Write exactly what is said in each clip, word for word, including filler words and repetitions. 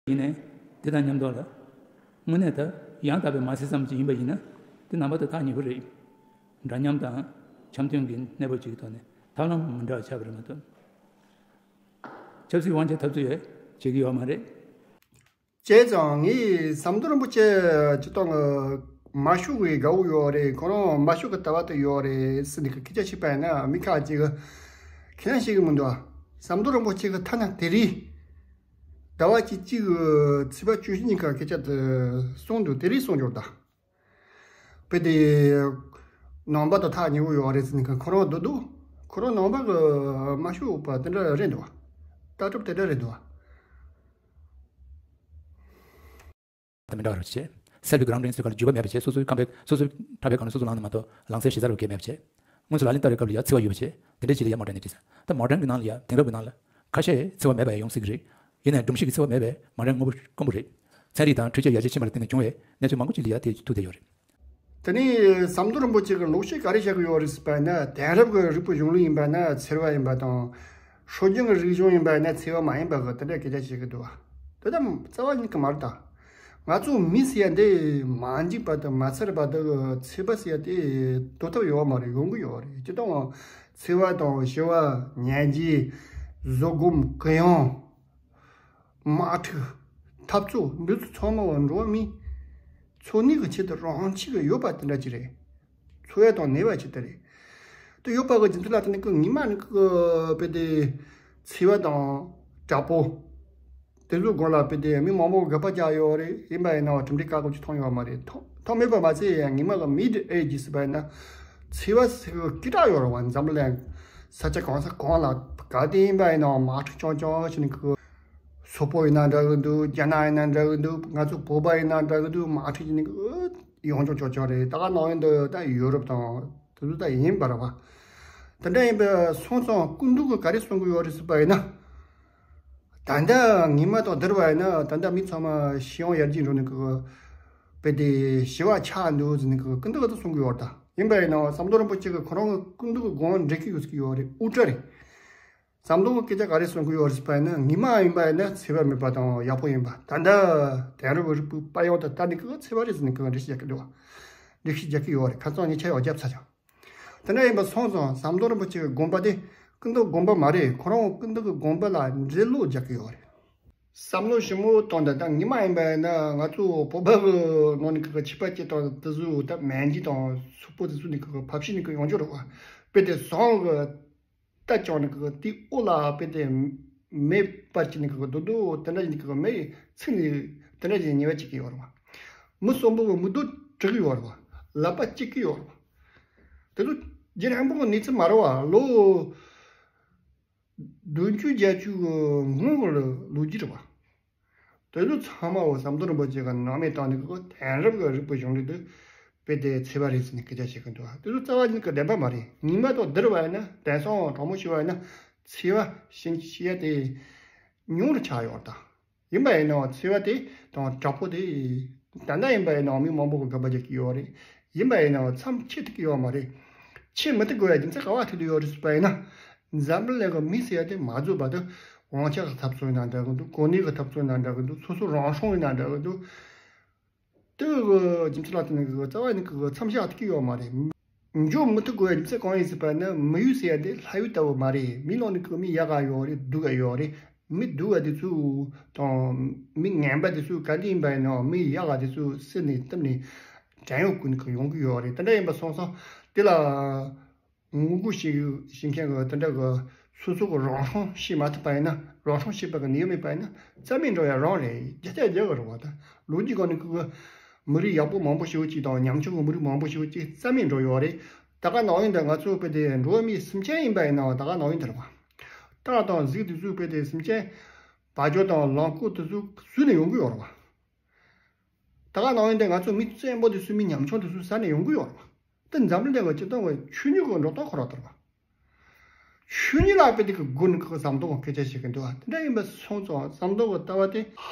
ཡིན་ནའི་དེ་དང་མཉམ་དུ་ལ་དངོས་གནས་ད་ཡང་དག་པའི་མ་ཟད་ཙམ་ཅིག་ཡིན་པ་ཡིན་ན་དེ་ནང་པ་དང་ཐག་ཉེ་པོ་རེད། འདྲ་མཉམ་དང་འཆམ་མཐུན་གྱི་གནས་བབ་ཅིག་གི་ཐོག་ནས་ཐབས་ལམ་མི་འདྲ་བ་ཆགས་པ་རེད་མ་གཏོགས། ཆབ་སྲིད་དབང་ཆ་འཐབ་རྩོད་ཡང་བྱེད་ཀྱི་ཡོད་མ་རེད། བྱས་ཙང་ངས་ཟམ་གདོང་རིན་པོ་ཆེ་སྤྱིར་བཏང་གི་མ་ཤོག་གི་དགའ་བོ་ཡོད་རེད། ཁོ་རང་མ་ཤོག་གི་ལྟ་བ་དེ་ཡོད་རེད་ཟེར་ནས་སྐད་ཆ་བཤད་པ་ཡིན་ན་མི་ཁ་ཅིག་གིས་ཁས་ལེན་བྱེད་ཀྱི་མི་འདུག་ཟམ་གདོང་རིན་པོ་ཆེ་གི་ཐ་ན་དེ་རིང་ཟླ་བ་གཅིག་གཅིག་གི་ཚེས་པ་བཅུ་བཞི་ཉིན་ཀ་སྐད་ཆ་དེ་གསུངས་འདུག་དེ་རིང་གསུངས་འབྱོར་ད། དཔེ་དེ་ནང་པ་དང་ཐག་ཉེ་བོ་ཡོད་རེད་ཟེར་ནས་ཁོ་རང་སྡུག་འདུག་ཁོ་རང་ནང་པ་གི་མ་ཤོག་པ་དེ་འདྲ་རེད་འདུག་ལྟ་གྲུབ་དེ་འདྲ་རེད་འདུག་དེ་མི་འདྲ་བ་རེད་བྱས། སེལ་ཕི་གི་རང་བཙན་ཟེར་ག་ལ་འཇུག་པ་མེད་པ་བྱས། སོ་སོའི་ཁང་པའི་སོ་སོའི་འཁྲབ་པའི་སྒང་ལ་སོ་སོ་ལངས་ནས་མ་གཏོགས་ལངས་སའི་གཞི་རྩ་རུ་གས་མེད་པ་བྱས། དངོས་སུ་ལག་ལེན་བསྟར་བའི་སྐབས་ལ་ཡང་འཚེ་བ་ཡོད་པ་བྱས། དེ་འདྲའི་ཅིག་ལ་ཡང་མོ་ཌན་ནི་ཊི་ཟེར། ད་མོ་ཌན་གྱི་ནང་ལ་ཡང་དེང་རབས་ཀྱི་ནང་ལ་ཁ་ཤས་འཚེ་བ་མེད་པ་ཡང་ཡོང་སྲིད་ཀྱི་རེད། ཡིན་ནའི་སྒྲོམ་གཞི་གི་འཚེ་བ་མེད་པའི་མོ་ཌན་དངོས་པོ་དཀོན་པོ་རེད། ཚན་རིག་དང་འཕྲུལ་ཆས་ཡར་རྒྱས་ཕྱིན་པ་ལ་བརྟེན་ནས་བྱུང་བའི་གནས་ཚུལ་མང་པོ་ཅིག་ལ་ཡང་དེ་ཐུག་བསྡད་ཡོད་རེད། དེ་ནས་ཟམ་གདོང་རིན་པོ་ཆེ་གི་ལོག་བཤད་ག་རེ་བཤད་ཀྱི་ཡོད་རེད་ཟེར་བ་ན། དེང་རབས་ཀྱི་རིག་པའི་གཞུང་ལུགས་ཡིན་པ་ན་འཚེ་བ་ཡིན་པ་དང་། སྲོལ་རྒྱུན་གྱི་རིག་གཞུང་ཡིན་པ་ན་འཚེ་བ་མ་ཡིན་པ་གི་དེ་འདྲ་སྐད་ཆ་བཤད་ཀྱི་འདུག་དེ་ལྟར་རྩ་བ་ཉིད་ཀྱི་མ་རེད་ད། ང་ཚོ་མི་ཟེར་ཡ་འདི་མ་འཇིག་པ་དང་མ་ཚར་བ་དང་ཚེ་བ་ཟེར་ཡ་དེ་དོར་ཐབས་ཡོད་མ་རེད། ཡོང་གི་ཡོད་རེད། སྤྱིར་བཏང་ཚེ་བ་དང་ཞི་བ་ཉལ་རྗེས་བཟོད་སྒོམ་གུ་ཡངས། དམག་འཁྲུག་འཐབ་རྩོད་འདི་ཚོ་ཚང་མ་བ་འགྲོ་བ་མིའི་འཚོ་གནས་ཀྱི་ཆེད་དུ་རང་ཆས་ཀྱི་ཡོད་པ་དེ་འདྲ་ཅིག་རེད། འཚོ་ཡ་དང་གནས་པ་ཅིག་དེ་རེད། དེ་ཡོད་པ་གི་རྒྱུ་མཚན་ལ་བརྟེན་ནས་ཀྱི་ཉི་མ་ནི་ཀྱི་དཔེ་དེ་འཚེ་བ་དང་དྲག་པོ་དེ་ཚོའི་སྒང་ལ་དཔེ་དེ་མི་མང་པོ་དགག་པ་རྒྱག་ཡོད་རེད། ཡིན་པ་ཡིན་ན་གྲུབ་འབྲས་བཀག་དགོས་ཀྱི་མཐོང་ཡོད་མ་རེད། མཐོང་མཐོང་མེད་པ་མ་ཚད་ཡང་ཉི་མ་གི་མིད་ཨེ་ཇི་ཟེར་བ་ཡིན་ན་འཚེ་བ་ཟེར་གི་སྐད་གྲགས་ཡོད་རེད་བ། འཛམ་བུ་གླིང་ས་ཆ་གང་ས་གང་ལ་ག་དེ་ཡིན་པ་ཡིན་ན་དམག་འཁྲུག་རྐྱང་རྐྱང་བྱས་ནས་ཀྱི། སོག་པོ་ཡིན་ན་འདྲ་གི་འདུག་རྒྱ་ནག་ཡིན་ན་འདྲ་གི་འདུག་ང་ཚོ་བོད་པ་ཡིན་ན་འདྲ་གི་འདུག་དམག་འཁྲུག་བྱས་ནས་ཀྱི་ཡོང་ཆོག་ཆོག་ཆོག་རེད། ད་ག་ནང་བཞིན་དུ་ད་ཡུ་རོབ་དང་དེ་ཚོ་ད་ཡིན་པ་རེད་བ། དེ་འདྲ་ཡིན་པའི་སོང་ཙང་སྐུ་མདུན་གྱིས་ག་རེ་གསུང་གི་ཡོད་རེད་ཟེར་བ་ཡིན་ན། ད་ལྟ་ཉི་མ་དང་བསྡུར་བ་ཡིན་ན་ད་ལྟ་མི་ཚང་མ་ཤི་ཡོང་ཡར་རྒྱས་འགྲོ་ནས་ཀྱི་དཔེ་དེ་ཞི་བ་ཆགས་འདུག་ཟེར་ནས་ཀྱི་སྐུ་མདུན་གྱིས་གསུང་གི་ཡོད་རེད། ད་ཡིན་པ་ཡིན་ན་ཟམ་གདོང་རིན་པོ་ཆེ་གིས་ཁོ་རང་གི་སྐུ་མདུན་གྱི་དགོངས་པ་འགྲེལ་གྱི་ཡོད་ཟེར་གྱི་ཡོད་རེད། ཨུ་ཏྲ་རེད། ཟམ་གདོང་གི་སྐད་ཆ་ག་རེ་གསུང་གི་ཡོད་རེད་ཟེར་བ་ཡིན་ན། ཉི་མ་ཡིན་པ་ཡིན་ན་འཚེ་བ་མེད་པ་དང་ཡག་པོ་ཡིན་པ། ད་ལྟ་དེང་རབས་རིག་པའི་དཔལ་ཡོན་དང་ལྟ་ནས་ཀྱི་འཚེ་བ་རེད་ཟེར་ནས་ཀྱི་འགྲེལ་བཤད་རྒྱག་གི་འདུག་འགྲེལ་བཤད་རྒྱག་གི་ཡོད་རེད། ཁ་སང་ངས་ཆ་ཡག་བརྒྱབ་ཚར་ཀྱང་། དེ་འདྲ་ཡིན་པ་སོང་ཙང་ཟམ་གདོང་རིན་པོ་ཆེ་གི་དགོངས་པ་དེ་སྐུ་མདུན་དགོངས་པ་མ་རེད། ཁོ་རང་སྐུ་མདུན་གྱི་དགོངས་པ་ལ་འགྲེལ་བཤད་རྒྱག་གི་ཡོད་རེད། བསམ་བློ་ཞིབ་མོ་བཏང་དང་། ད་ཉི་མ་ཡིན་པ་ཡིན་ན་ང་ཚོ་བོད་པ་གི་ནང་ནས་ཀྱི་ཆོས་པ་སྐྱེས་དང་དེ་ཚོ་ད་མན་ཇུ་དང་སོག་པོ་དེ་ཚོ་ནས་ཀྱི་ཕབ་ཤིང་ནས་ཀྱི་ཡོང་རྒྱུ་རེད་བ། དཔེ་དེ་བཟང་གི་ལྟ་ཀྱང་ནི་ཀྱི་དེའི་འོག་ལ་དཔེ་དེ་མེ་སྤར་གྱི་ནི་ཀྱི་རྡོ་རྡོ་དེ་འདྲ་ཡིན་ཀྱི་མེ་ཚིག་ནི་དེ་འདྲ་ཡིན་ཉེས་པ་བྱེད་ཀྱི་ཡོད་རེད་བ། མི་གསོན་པོ་གི་མིག་རྡོ་བྲེག་གི་ཡོད་རེད་བ། ལག་པ་བཅད་ཀྱི་ཡོད་རེད་བ། དེ་ཚོ་རྒྱུན་རིང་པོ་གི་གནས་ཚུལ་མ་རེད་བ། ལོ་བདུན་ཅུ་བརྒྱད་ཅུ་གི་སྔོན་གྱི་ལོ་རྒྱུས་རེད་བ། དེ་ཚོ་ཚང་མ་འོ་ཟམ་གདོང་རིན་པོ་ཆེ་གི་སྣང་མེད་བཏང་ནས་ཀྱི་དེང་རབས་ཀྱི་རིག་པའི་གཞུང་ལུགས་དེ་དཔེ་དེ་འཚེ་བ་རེད་ཟེར་ནས་སྐད་ཆ་བཤད་ཀྱི་འདུག་དེ་ཚོ་རྩ་བ་ཉིད་ཀྱི་བདེན་པ་མ་རེད། ཉི་མ་དང་བསྡུར་བ་ཡིན་ན། དེང་སང་དྲང་མོ་ཞུ་བ་ཡིན་ན་འཚེ་བ་ཞེས་བཤད་ཡ་དེ་ཉུང་རུ་ཆགས་ཡོད་རེད་ད། ཡིན་པ་ཡིན་ནའང་འཚེ་བ་དེ་དང་དྲག་པོ་དེ་ད་ལྟ་ཡིན་པ་ཡིན་ནའང་མི་མང་པོ་གིས་དགག་པ་རྒྱག་གི་ཡོད་རེད། ཡིན་པ་ཡིན་ནའང་མཚམས་ཆད་ཐུབ་ཀྱི་ཡོད་མ་རེད། ཆད་མི་ཐུབ་དགོས་ཡ་རྒྱུ་མཚན་ག་པར་ཐུག་བསྡད་ཡོད་རེད་ཟེར་བ་ཡིན་ན། འཛམ་བུ་གླིང་གི་མི་ཟེར་ཡ་དེ་མ་རྫོགས་བར་དུ་དབང་ཆ་གི་འཐབ་རྩོད་ཡིན་ན་འདྲ་གི་འདུག་གོ་གནས་ཀྱི་འཐབ་རྩོད་ཡིན་ན་འདྲ་གི་འདུག་སོ་སོ་རང་སྲུང་ཡིན་ན་འདྲ་གི་འདུག་དེ་གི་རྒྱུ་མཚན་ལ་བརྟེན་ནས་གི་རྩ་བ་ནས་གི་མཚམས་བཞག་ཐུབ་ཀྱི་ཡོད་མ་རེད། འཇོག་མི་ཐུབ་དགོས་པའི་རྒྱུ་མཚན་གང་ཡིན་ཟེར་བ་ན། མི་ཡུལ་ཟེར་ཡ་དེ་ལྷ་ཡུལ་ལྟ་བུ་མ་རེད། མིའི་ནང་ནས་གི་མི་ཡག་ག་ཡོད་རེད། སྡུག་ག་ཡོད་རེད། མི་སྡུག་པ་དེ་ཚོ་དང་མི་ངན་པ་དེ་ཚོ་ག་འདྲ་ཡིན་པ་ཡིན་ནའང་མི་ཡག་ག་དེ་ཚོ་བསད་ནས་བཏབ་ནས་བྲན་གཡོག་བཀོལ་ནས་གི་ཡོང་གི་ཡོད་རེད། དེ་འདྲ་ཡིན་པ་སོང་ཙང་དེ་ལ་ངོ་རྒོལ་བྱེད་བྱེད་མཁན་གི་དེ་འདྲ་གི་སོ་སོ་གི་རང་སྲུང་བྱེད་མ་ཐུབ་པ་ཡིན་ན། རང་སྲུང་བྱེད་པ་གི་ནུས་པ་མེད་པ་ཡིན་ན་རྩ་མེད་འགྲོ་ཡ་རང་རེད། རྒྱ་ཆ་རྒྱག་གི་རེད་བ། ད་ལོ་རྒྱུས་སྒང་ནས་གི་མི་རིགས་ཡག་པོ་མང་པོ་ཞེ་པོ་ཅིག་དང་ཉམ་ཆུང་གི་མི་རིགས་མང་པོ་ཞེ་པོ་ཅིག་རྩ་མེད་འགྲོ་ཡོད་རེད། ད་ག་ནང་བཞིན་དུ་ང་ཚོ་དཔེ་དེ་འགྲོ་བ་མིའི་སེམས་ཅན་ཡིན་པ་ཡིན་ནའང་ད་ག་ནང་བཞིན་དུ་རེད་བ། སྟག་དང་གཟིག་དེ་ཚོ་དཔེ་དེ་སེམས་ཅན་བ་ཅོ་དང་གླང་གོག་དེ་ཚོ་ཟོས་ནས་ཡོང་གི་ཡོད་རེད་བ། ད་ག་ནང་བཞིན་དུ་ང་ཚོ་མི་བཙན་པོ་དེ་ཚོ་མི་ཉམ་ཆུང་དེ་ཚོ་ཟ་ནས་ཡོང་གི་ཡོད་རེད་བ། དེ་འཛམ་གླིང་གི་སྤྱིར་བཏང་གི་ཆོས་ཉིད་ཀྱི་འགྲོ་སྟངས་ཁོ་རང་ལྟར་བ། ཆོས་ཉིད་ལ་དཔེ་དེ་གི་སྒོ་ནས་ཁོ་ཟམ་གདོང་གི་སྐད་ཆ་བཤད་གི་འདུག་བ། དེ་འདྲ་ཡིན་པ་སོང་ཙང་ཟམ་གདོང་གི་ལྟ་བ་དེ་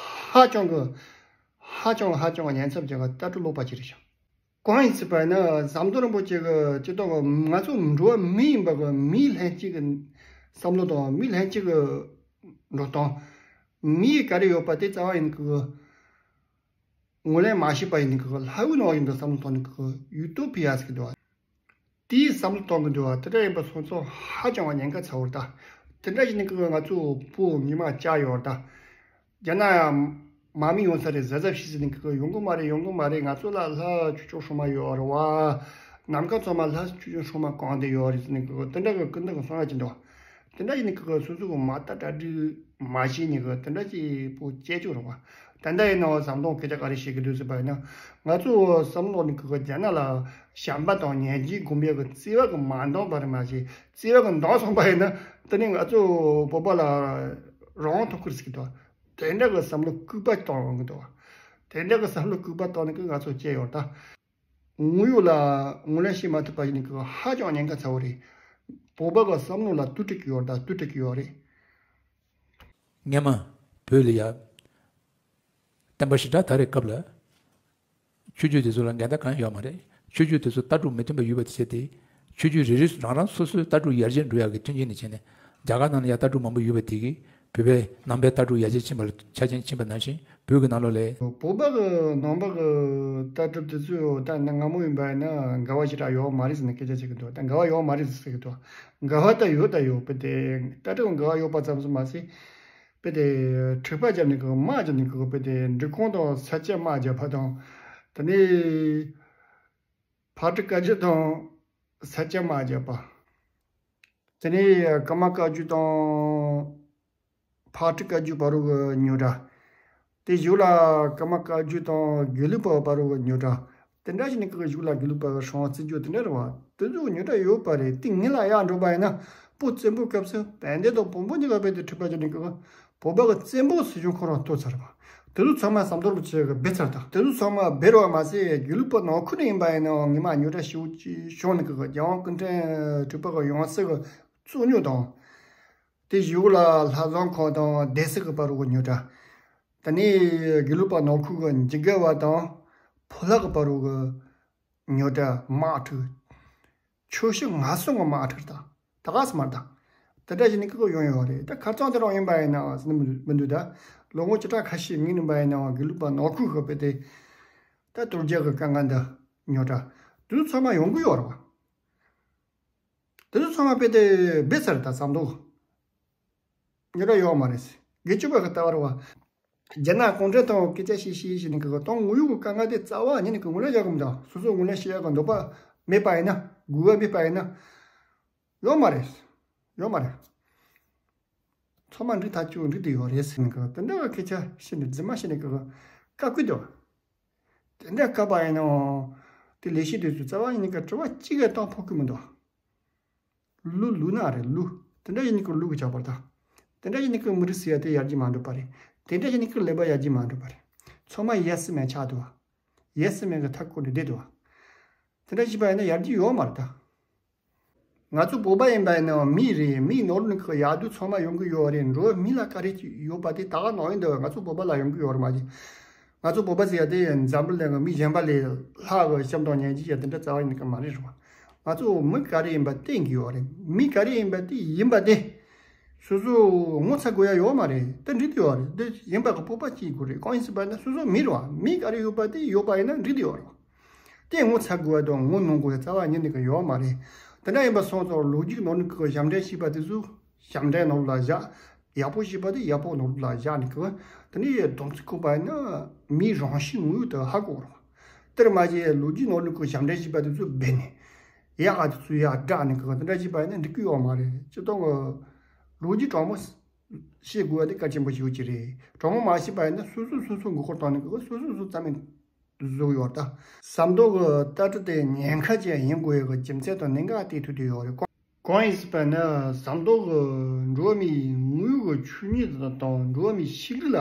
ཧ་ཅང་གི་ཧ་ཅང་ཧ་ཅང་གི་ཉེན་ཚབས་ཅན་གི་ལྟ་གྲུབ་ལོག་པ་ཅིག་རེད་ཤག་གང་ཡིན་ཟེར་བ་ན་ཟམ་གདོང་རིན་པོ་ཆེ་གི་སྤྱིར་བཏང་གི་ང་ཚོ་འགྲོ་བ་མི་ཡིན་པ་གི་མིའི་ལྷན་སྐྱེས་ཀྱི་བསམ་བློ་དང་མིའི་ལྷན་སྐྱེས་ཀྱི་འགྲོ་སྟངས། མི་ཡི་ག་རེ་ཡོད་པ་དེ་རྩ་བ་ཡིན་གི་ངོས་ལེན་མ་བྱས་པ་ཡིན་གི་ལྷ་བུའི་ནང་ཡིན་དུ་བསམ་བློ་གཏོང་ནི་གི་ཡུ་ཏོ་པི་ཡ་ཟེར་གི་འདུག་དེའི་བསམ་བློ་གཏོང་གི་འདུག་བ། དེ་འདྲ་ཡིན་པ་སོང་ཙང་ཧ་ཅང་བ་ཉེན་ཁ་ཚ་བོར་ད། དེ་འདྲ་ཡིན་ནི་གི་ང་ཚོ་བོད་མི་མང་ཅག་ཡོད་ད། རྒྱ་ནག་ཡང་དམག་མི་ཡོང་ས་རེད་གཟབ་གཟབ་བྱེད་ཟེར་ནི་གི་ཡོང་གི་མ་རེད་ཡོང་གི་མ་རེད། ང་ཚོ་ལ་ལྷ་ཆོས་སྐྱོང་སྲུང་མ་ཡོད་རེད་བ། ནམ་མཁའ་ཚང་མ་ལྷ་ཆོས་སྐྱོང་སྲུང་མ་གང་དེ་ཡོད་རེད་ཟེར་ནི་གི་དེ་འདྲ་གི་ཀུན་ཏུ་གི་གསང་བ་ཅིག་འདུག་དེ་འདྲ་ཡིན་ནི་གི་སོ་སོ་གི་མ་ལྟ་གྲ་སྒྲིག་མ་བྱས་ནི་གི་དེ་འདྲ་ཅིག་པོ་སྐྱེ་ཆོག་རེད་བ། ད་ལྟ་ཡིན་ནའང་བསམ་བློ་སྐད་ཆ་ག་རེ་བཤད་ཀྱི་འདུག་ཟེར་བ་ཡིན་ན། ང་ཚོ་བསམ་བློ་ནི་གི་རྒྱ་ནག་ལ་བྱམས་པ་དང་ཉན་རྗེས་སྒོམ་པའི་གི་བརྩེ་བ་གི་མ་འདང་བ་རེད་མ་གཞི་བརྩེ་བ་གི་འདང་སོང་བ་ཡིན་ན་དེ་ནི་ང་ཚོ་བོད་པ་ལ་རང་དབང་ཐོབ་ཁུར་ཟེར་གི་འདུག་དེ་འདྲ་གི་བསམ་བློ་ལྐུགས་པ་བཏང་ཡོང་གི་འདུག་དེ་འདྲ་གི་བསམ་བློ་ལྐུགས་པ་བཏང་ནི་གི་ང་ཚོ་སྐྱེ་ཡོད་ད། དངོས་ཡོད་ལ་ངོས་ལེན་བྱེད་མ་ཐུབ་པ་ཡིན་ནི་གི་ཧ་ཅང་ཉེན་ཁ་ཚ་བོ་རེད། བོད་པ་གི་བསམ་བློ་ལ་དུག་སྤྲད་ཀྱི་ཡོད་ད་དུག་སྤྲད་ཀྱི་ཡོད་རེད། སྔོན་མ་བོད་ལ་ཡ་བསྟན་པ་ཞེ་དྲག་དར་བའི་སྐབས་ལ། ཆོས་བརྒྱུད་དེ་ཚོ་ལ་འགལ་ཟླ་གང་ཡང་ཡོད་མ་རེད། ཆོས་བརྒྱུད་དེ་ཚོ་ལྟ་གྲུབ་མི་མཐུན་པ་ཡོད་པ་དེ་བྱས་ཏེ། ཆོས་བརྒྱུད་རེ་རེ་རང་རང་སོ་སོའི་ལྟ་གྲུབ་ཡར་རྒྱས་འགྲོ་ཡག་གི་མཐུན་རྐྱེན་ནི་བྱས་ནས། རྒྱ་གར་ནང་ལ་ཡ་ལྟ་གྲུབ་མང་པོ་ཡོད་པ་དེ་གིས་བོད་པའི་ནང་པའི་ལྟ་གྲུབ་ཡར་རྒྱས་ཕྱིན་པ་ལ་ཆ་རྐྱེན་ཕྱིན་པ་ནང་བཞིན་བོད་ཀྱི་ནང་ལོགས་ལ། བོད་པ་གི་ནང་པ་གི་ལྟ་གྲུབ་དེ་ཚོ་ད་སྔ་མོ་ཡིན་པ་ཡིན་ན་འགལ་བ་ཞེ་དྲག་ཡོད་མ་རེད་ཟེར་ནས་སྐད་ཆ་བྱེད་ཀྱི་འདུག་ད་འགལ་བ་ཡོད་མ་རེད་ཟེར་གྱི་འདུག་འགལ་བ་ད་ཡོད་ད་ཡོད་པ་དེ་ལྟ་གྲུབ་འགལ་བ་ཡོད་པ་ཙམ་ཟེར་མ་ཟད། དཔེ་དེ། འཁྲུག་པ་བརྒྱབ་ནས་ཀྱི་དམག་བརྒྱབ་ནས་ཀྱི་དཔེ་དེ་འབྲི་གུང་དང་ས་སྐྱ་དམག་བརྒྱབ་པ་དང་། དེ་ནས། ཕག་གྲུ་བཀའ་བརྒྱུད་དང་ས་སྐྱ་དམག་བརྒྱབ་པ། དེ་ནས་ཀརྨ་བཀའ་བརྒྱུད་དང་། ཕག་གྲུ་བཀའ་བརྒྱུད་བར་དུ་གི་རྙོག་དྲ། དེ་གཞུག་ལ་ཀརྨ་བཀའ་བརྒྱུད་དང་དགེ་ལུགས་པ་བར་དུ་གི་རྙོག་དྲ། དེ་འདྲ་ཞིག་ནི་ཀི་གཞུག་ལ་དགེ་ལུགས་པ་གི་སྲུང་བ་བརྩི་རྒྱུ་དེ་འདྲ་རེད་བ། དེ་ཚོ་རྙོག་དྲ་ཡོད་པ་རེད། དེ་ངེད་ལ་ཡག་འགྲོ་པ་ཡིན་ན་བོད་བཙན་པོའི་སྐབས་སུ་བན་དེ་དང་བོན་པོ་གཉིས་ཀ་བོད་དེ་འཁྲུག་པ་བྱས་ནས་ཀི་བོད་པ་གི་བཙན་པོ་སྲིད་གཞུང་ཁོ་རང་གཏོར་ཚར་བ། དེ་ཚོ་ཚང་མ་ཟམ་གདོང་རིན་པོ་ཆེ་གི་བེད་ཚར་དང་། དེ་ཚོ་ཚང་མ་བེད་རོགས་མ་ཟད་དགེ་ལུགས་པ་ནང་ཁུལ་ནས་ཡིན་པ་ཡིན་ནའང་ངེད་མ་རྙོག་དྲ་ཞེ་པོ་ཅིག་བྱུང་ནས་ཀི་རྒྱལ་དབང་སྐུ་ཕྲེང་དྲུག་པ་གི་ཡང་སྲིད་གི་རྩོད་རྙོག་དང་། དེ་གཞུག་ལ་ལྷ་བཟང་ཁང་དང་སྡེ་སྲིད་ཀྱི་བར་གྱི་རྙོག་དྲ། དེ་ནས་དགེ་ལུགས་པ་ནང་ཁུལ་གྱི་འཇིགས་དགའ་བ་དང་ཕོ་ལྷ་གི་བར་གྱི་རྙོག་དྲ་དམག་འཁྲུག་ཆོས་ཕྱོགས་ངན་སོང་གི་དམག་འཁྲུག་དང་ད་ག་སེ་མར་དང་། དེ་འདྲ་ཞིག་ནི་ཀི་ཀོ་ཡོང་ཡོད་རེད། ད་ཁ་རྩང་དེ་རང་ཡིན་པ་ཡིན་ན་ཟེར་ནི་མི་འདུག་ད་ལོ་ངོ་བཅུ་ཕྲག་ཁ་ཤས་སྔོན་ཡིན་པ་ཡིན་ན་དགེ་ལུགས་པ་ནང་ཁུལ་གྱི་དཔེ་དེ་ད་དོལ་རྒྱལ་གྱི་དཀའ་ངལ་འདི་རྙོག་དྲ་དེ་ཚོ་ཚང་མ་ཡོང་གི་ཡོད་རེད་བ། དེ་ཚོ་ཚང་མ་དཔེ་དེ་བེད་ཚར་ད་ཟམ་གདོང་། ཉེ་ར་ཡོད་མ་རེད། དགེ་བཅུ་པ་གི་ལྟ་བར་བ། རྒྱ་ནག་གུང་ཁྲན་ཏང་སྐད་ཆ་བཤད་བཤད་བཤད་ནས་གི་ཏང་དངོས་ཡོད་ཀྱི་དཀའ་ངལ་དེ་རྩ་བ་ཉིད་ནས་གི་ངོས་ལེན་བྱ་དགོས་མི་འདུག་སོ་སོ་ངོས་ལེན་བྱེད་ཡག་གི་འདོད་པ་མེད་པ་ཡིན་ན་དགོས་པ་མེད་པ་ཡིན་ན། ཡོད་མ་རེད། ཡོད་མ་རེད། ཚང་མ་འགྲིག་ཐག་ཆོད་འགྲིག་བསྡད་ཡོད་རེད་ཟེར་ནས་གི་དེ་འདྲ་གི་སྐད་ཆ་བཤད་ནས་རྫུན་མ་བཤད་ནས་གི་བཀག་གི་འདུག་དེ་འདྲ་བཀག་པ་ཡིན་ནའང་དེ་ལས་བྱེད་དེ་ཚོ་རྩ་བ་ཉིད་ནས་གི་དྲི་བ་གཅིག་གི་གཏོང་ཕོད་ཀྱི་མི་འདུག་ལུག་ལུག་ནག་རེད་ལུག་དེ་འདྲ་ཡིན་ནི་ཀི་ལུག་གི་ཆགས་པར་ད། དེ་འདྲ་ཡིན་ནི་ཀི་མི་རིགས་ཟེར་ཡ་དེ་ཡར་རྒྱས་མ་འགྲོ་པ་རེད། དེ་འདྲ་ཡིན་ནི་ཀི་ཀླད་པ་ཡར་རྒྱས་མ་འགྲོ་པ་རེད། ཚང་མ་ཡ་སི་མན་ཆགས་འདུག་བ། ཡ་སི་མན་གི་ཐབས་བཀོད་འདི་བསྡད་འདུག་བ། དེ་འདྲ་བྱས་པ་ཡིན་ན་ཡར་རྒྱས་ཡོད་མ་རེད་ད། ང་ཚོ་བོད་པ་ཡིན་པ་ཡིན་ན་མི་རེད། མིའི་ནོར་ནི་ཀི་ཡག་སྡུག་ཚང་མ་ཡོང་གི་ཡོད་རེད། འགྲོ་བ་མི་ལ་ག་རེ་ཡོད་པ་དེ་ད་ག་ནང་ཡིན་འདུག་ང་ཚོ་བོད་པ་ལ་ཡོང་གི་ཡོད་རེད་མ་གཞི། ང་ཚོ་བོད་པ་ཟེར་ཡ་དེ་འཛམ་བུ་གླིང་གི་མི་གཞན་པ་ལས་ལྷག་གི་བྱམས་དང་སྙིང་རྗེ་ཡ་དེ་འདྲ་རྩ་བ་ཡིན་གི་མ་རེད་རེད་བ། ང་ཚོ་མི་ག་རེ་ཡིན་པ་བསྟན་གི་ཡོད་རེད། མི་ག་རེ་ཡིན་པ་དེ་ཡིན་པ་དེ་སོ་སོ་ངོ་ཚ་དགོས་ཡ་ཡོད་མ་རེད། དེ་འགྲིག་དེ་ཡོད་རེད། དེ་ཡིན་པ་གི་སྤོབས་པ་སྐྱེ་དགོས་རེད། གང་ཡིན་ཟེར་བ་ན་སོ་སོ་མི་རེད་བ། མི་ག་རེ་ཡོད་པ་དེ་ཡོད་པ་ཡིན་ན་འགྲིག་དེ་ཡོད་རེད་བ། དེ་ངོ་ཚ་དགོས་ཡ་དང་ངོ་གནོང་དགོས་ཡ་རྩ་བ་ཉིད་ནས་གི་ཡོད་མ་རེད། དེ་འདྲ་ཡིན་པ་སོང་ཙང་ལོ་རྒྱུས་ནང་ནས་གི་ཞབས་འདྲེན་བྱས་པ་དེ་ཚོ་ཞབས་འདྲེན་ནང་ལ་བཞག་ཡག་པོ་བྱས་པ་དེ་ཡག་པོ་ནོར་བུ་ལ་བཞག་ནས་ཀི་དེ་ནས་སྡོམ་རྩིས་བཀོད་པ་ཡིན་ན་མིའི་རང་གཤིས་ངོ་བོ་དེ་ཧ་གོ་རོགས། དེར་མ་བྱས་ལོ་རྒྱུས་ནོར་ནས་ཀི་ཞབས་འདྲེན་བྱས་པ་དེ་ཚོ་སྦས་ནས་ཡག་ག་དེ་ཚོ་ཡག་བསྒྲགས་ནས་ཀི་དེ་འདྲ་བྱས་པ་ཡིན་ན་འགྲིག་གི་ཡོད་མ་རེད། སྤྱིར་བཏང་གི་ལོ་རྒྱུས་དྲང་མོ་ཤེས་དགོས་པ་དེ་གལ་ཆེན་པོ་ཞིག་ཅིག་རེད། དྲང་མོ་མ་ཤེས་པ་ཡིན་ན་སོ་སོ་སོ་སོ་མགོ་སྐོར་བཏང་ནས་ཀི་སོ་སོ་སོ་རྩ་མེད་བཟོ་གི་ཡོད་རེད་ད། ཟམ་གདོང་གི་ལྟ་གྲུབ་དེ་ཉེན་ཁ་ཅན་ཡིན་དགོས་ཡག་གི་རྒྱུ་མཚན་དང་གནད་འགག་དེ་ཐུག་བསྡད་ཡོད་རེད། གང་ཡིན་ཟེར་བ་ན་ཟམ་གདོང་གི་འགྲོ་བ་མིའི་དངོས་ཡོད་ཀྱི་ཆོས་ཉིད་དང་འགྲོ་བ་མིའི་གཤིས་ལུགས་ལ་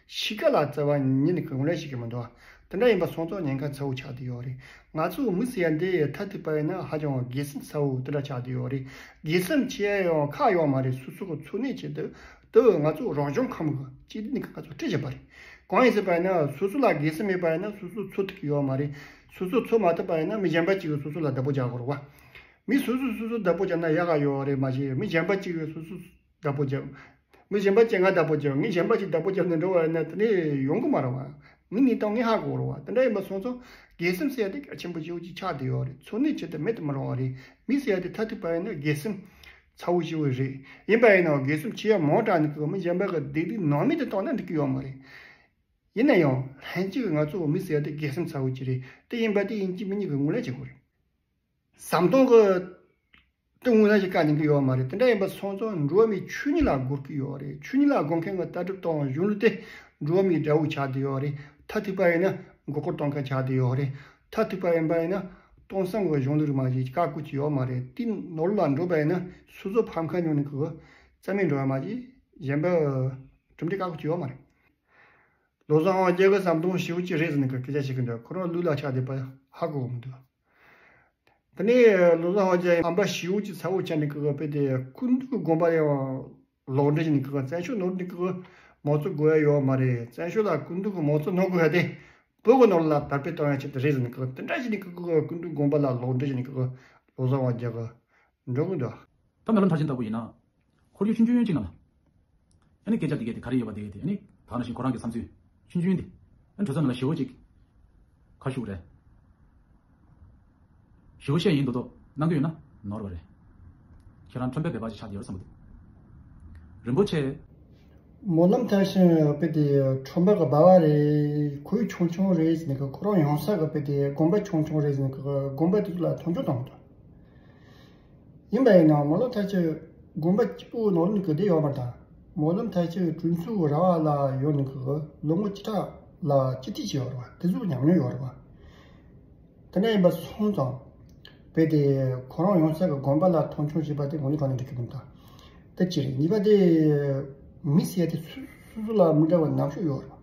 གཤིས་ཀ་ལ་རྩ་བ་ཉིད་ནས་གང་ལ་ཞིག་གི་མི་འདུག་དེ་འདྲ་ཡིན་པ་སོང་ཙང་ཉེན་ཁ་ཚ་བོ་ཆགས་བསྡད་ཡོད་རེད། ང་ཚོ་མི་ཟེར་ཡ་འདི་ཐ་དད་པ་ཡིན་ན་ཧ་ཅང་བ་དགེ་སེམས་ཚ་བོ་དེ་འདྲ་ཆགས་བསྡད་ཡོད་རེད། དགེ་སེམས་ཆེ་ཡང་ཁག་ཡོད་མ་རེད། སོ་སོ་གི་འཚོ་གནས་ཆེད་དུ་དུ་ང་ཚོ་རང་བྱུང་ཁམས་ཀྱི་སྐྱེ་ལྡན་ནི་ང་ཚོ་སྤྲད་བཞག་པ་རེད། གང་ཡིན་ཟེར་བ་ཡིན་ན་སོ་སོ་ལ་དགེ་སེམས་མེད་པ་ཡིན་ན་སོ་སོ་འཚོ་ཐུབ་ཀྱི་ཡོད་མ་རེད། སོ་སོ་འཚོ་མ་ཐུབ་པ་ཡིན་ན་མི་གཞན་པ་གཅིག་གིས་སོ་སོ་ལ་བདག་པོ་རྒྱག་དགོས་རེད་བ། མི་སོ་སོས་སོ་སོ་བདག་པོ་བརྒྱབ་ན་ཡག་ག་ཡོད་རེད་མ་གཞི་མི་གཞན་པ་གཅིག་གིས་སོ་སོ་བདག་པོ་བརྒྱབ། མི་གཞན་པ་གཅིག་ང་བདག་པོ་རྒྱབ། ངས་གཞན་པ་གཅིག་བདག་པོ་རྒྱབ་ནས་འགྲོ་བ་ཡིན་ན་དེ་ནས་ཡོང་གི་མ་རེད་བ། ངའི་གནས་སྟངས་ངས་ཧ་གོ་རེད་བ། དེ་འདྲ་ཡིན་པ་སོང་ཙང་དགེ་སེམས་ཟེར་ཡ་དེ་གལ་ཆེན་པོ་ཞེ་པོ་ཅིག་ཆགས་བསྡད་ཡོད་རེད། འཚོ་གནས་ཆེད་དུ་མེད་དུ་མི་རུང་བ་རེད། མི་ཟེར་ཡ་དེ་མཐར་ཐུག་པ་ཡིན་ན་དགེ་སེམས་ཚ་བོ་ཞེ་པོ་རེད། ཡིན་པ་ཡིན་ནའང་དགེ་སེམས་ཆེ་ཡ་མང་དྲགས་ནས་ཀྱི་མི་གཞན་པ་གི་བདེ་སྡུག་ནང་མེད་དུ་བཏང་ན་འགྲིག་གི་ཡོད་མ་རེད། ཡིན་ན་ཡང་ལྷན་སྐྱེས་ང་ཚོ་མི་ཟེར་ཡ་དེ་དགེ་སེམས་ཚ་བོ་ཅིག་རེད། དེ་ཡིན་པ་དེ་ཡིན་གཅིག་མིན་གཉིས་ཀྱི་ངོས་ལེན་བྱེད་དགོས་རེད། ཟམ་གདོང་གི་དེ་དངོས་གནས་ཀྱི་བཀའ་ཉན་གི་ཡོད་མ་རེད། དེ་འདྲ་ཡིན་པ་སོང་ཙང་འགྲོ་བ་མིའི་ཆོས་ཉིད་ལ་དགོས་ཀྱི་ཡོད་རེད། ཆོས་ཉིད་ལ་དགོས་མཁན་གྱི་ལྟ་གྲུབ་དང་གཞུང་ལུགས་དེ་འགྲོ་བ་མིའི་དགྲ་བོ་ཆགས་བསྡད་ཡོད་རེད། མཐར་ཐུག་པ་ཡིན་ན་མགོ་སྐོར་གཏོང་མཁན་ཆགས་བསྡད་ཡོད་རེད། མཐར་ཐུག་པ་ཡིན་པ་ཡིན་ན་སྟོང་བསམ་གྱི་གཞུང་ལུགས་རིགས་མ་ཞིག་བཀག་དགོས་ཀྱི་ཡོད་མ་རེད། དེའི་ནོར་ལ་འགྲོ་བ་ཡིན་ན་སོ་སོ་ཕམ་ཁ་ཉོ་ནས་ཀྱི་རྩ་མེད་འགྲོ་བ་མ་ཞིག་གཞན་པ་གྲུབ་འབྲས་བཀག་དགོས་ཀྱི་ཡོད་མ་རེད། བློ་བཟང་དབང་རྒྱལ་གྱི་ཟམ་གདོང་ཞེ་པོ་ཅིག་རེད་ཟེར་ནས་སྐད་ཆ་བཤད་ཀྱི་འདུག་ཁོ་རང་ལུས་ལ་ཆགས་བསྡད་པ་ཧ་གོ་གི་མི་འདུག་དེ་ནས་བློ་བཟང་དབང་རྒྱལ་ཨམ་པ་ཞེ་པོ་ཅིག་ཚ་བོ་ཆགས་ནས་ཀྱི་དཔེ་དེ་སྐུ་མདུན་དགོན་པ་ཡང་ལོག་འགྲེལ་བྱས་ནས་ཀྱི་བཙན་བྱོལ་ནོར་ནས་ཀྱི་མང་གཙོ་དགོས་ཡ་ཡོད་མ་རེད། བཙན་བྱོལ་ལ་སྐུ་མདུན་གྱི་མང་གཙོ་གནང་དགོས་ཡ་དེ་བོད་ཀྱི་ནོར་ལ་དར་སྤེལ་གཏོང་ཡ་ཆེད་དུ་རེད་ཟེར་ནས་ཀྱི་དེ་འདྲ་བྱས་ནས་ཀྱི་སྐུ་མདུན་དགོན་པ་ལ་ལོག་འགྲེལ་བྱས་ནས་ཀྱི་བློ་བཟང་དབང་རྒྱལ་གྱི་འགྲོ་གི་འདུག་ད་སྨོན་ལམ་མཐར་ཕྱིན་ལྟ་བུ་ཡིན་ན། ཁོར་ཡུག་ཆུང་ཆུང་ཅིག་ནང་ལ། ཨ་ནི་སྐད་ཆ་འདི་གས་དེ་ག་རེ་ཡོད་པ་དེ་གས་དེ་ཨ་ནི་ད་ག་ནང་བཞིན་ཁོ་རང་གི་བསམ་ཚུལ་ཆུང་ཆུང་དེ། ཨ་ནི་གྲོས་ཚོགས་ནང་ལ་ཞེ་པོ་ཅིག་ཁ་ཤུགས་རེད། ཞེ་པོ་བཤད་ཡིན་མདོག་མདོག་གནང་གི་ཡོད་ན་ནོར་བ་རེད། ཁྱེད་རང་ཁྲོན་པའི་སྦལ་པ་ཅིག་ཆགས་བསྡད་ཡོད་བསམ་གི་འདུག་རིན་པོ་ཆེ། སྨོན་ལམ་མཐར་ཕྱིན་དཔེ་དེ་ཁྲོན་པ་གི་སྦལ་པ་རེད། ཁོར་ཡུག་ཆུང་ཆུང་རེད་ཟེར་ནས་ཀྱི་ཁོ་རང་ཡོང་ས་གི་དཔེ་དེ་དགོན་པ་ཆུང་ཆུང་རེད་ཟེར་ནས་ཀྱི་དགོན་པ་དེ་ཚོ་ལ་མཐོང་ཆུང་གཏོང་གི་འདུག་ཡིན་པ་ཡིན་ནའང་སྨོན་ལམ་མཐར་ཕྱིན་དགོན་པ་གཅིག་པུ་ནང་ལོགས་ནས་གི་བསྡད་ཡོད་མ་རེད་ད། སྨོན་ལམ་མཐར་ཕྱིན་གྲོས་ཚོགས་ར་བ་ལ་ཡོད་ནས་གི་ལོ་ངོ་བཅུ་ཕྲག་ལ་སྤྱི་འཐུས་བྱས་ཡོད་རེད་བ། དེ་ཚོ་ཉམས་མྱོང་ཡོད་རེད་བ། དེ་འདྲ་ཡིན་པ་སོང་ཙང་། དཔེ་དེ་ཁོ་རང་ཡོང་ས་གི་དགོན་པ་ལ་མཐོང་ཆུང་བྱེད་པ་དེ་དངོས་གནས་དྲང་གནས་འགྲིག་གི་མི་འདུག་དེ་གཅིག་རེད། གཉིས་པ་དེ་མི་ཟེར་ཡ་དེ་སོ་སོ་སོ་ལ་མི་འདྲ་བ་ནམ་ཞོག་ཡོད་རེད་བ།